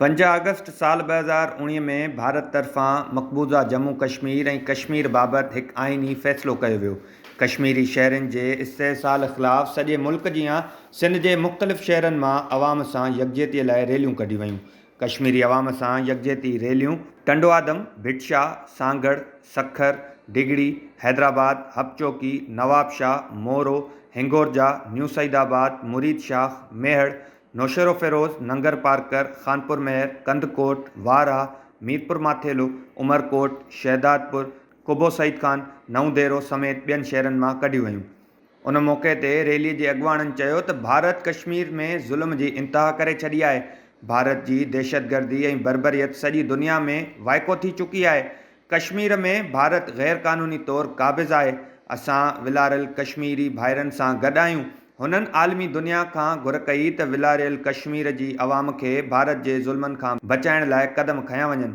5 August سال 2019 ۾ ڀارت طرفان مقبوضه ڄمون ڪشمير ۽ ڪشمير بابت هڪ آئيني فيصلو ڪيو ويو. ڪشميري شهرين جي استحصال خلاف سڄي ملڪ جيان سنڌ جي مختلف شهرن مان عوام سان يڪجهتي لاء ريليون ڪڍيون ويون. ڪشميري عوام سان يڪجهتي ريليون ٽنڊوآدم، ڀٽ شاهه، سانگهڙ، سکر، ڊگهڙي، حيدرآباد، حب چوڪي، نوابشاهه، مورو، هنگورجا، نيو سعيد آباد، مريد شاخ، ميهڙ، نوشهروفيروز، ننگرپارڪر، خانپورمهر، ڪنڌڪوٽ، وارهه، ميرپورماٿيلو، عمرڪوٽ، شهدادپور، قبو سعيد خان، نئون ديرو سميت ٻين شهرن مان ڪڍيون ويون. ان موقعي تي ريلي جي اڳواڻن چيو ته ڀارت ڪشمير ۾ ظلم جي انتها ڪري ڇڏي آهي، ڀارت جي دهشتگردي ۽ بربريت سڄي دنيا ۾ وائکو ٿي چڪي آهي، ڪشمير ۾ ڀارت غيرقانوني طور قابض آهي، اسان ولاريل ڪشميري ڀائرن سان گڏ آهيون. هنن عالمي دنيا کان گهر ڪئي ته ولاريل ڪشمير جي عوام کي ڀارت جي ظلمن کان بچائڻ لاء قدم کنيا وڃن.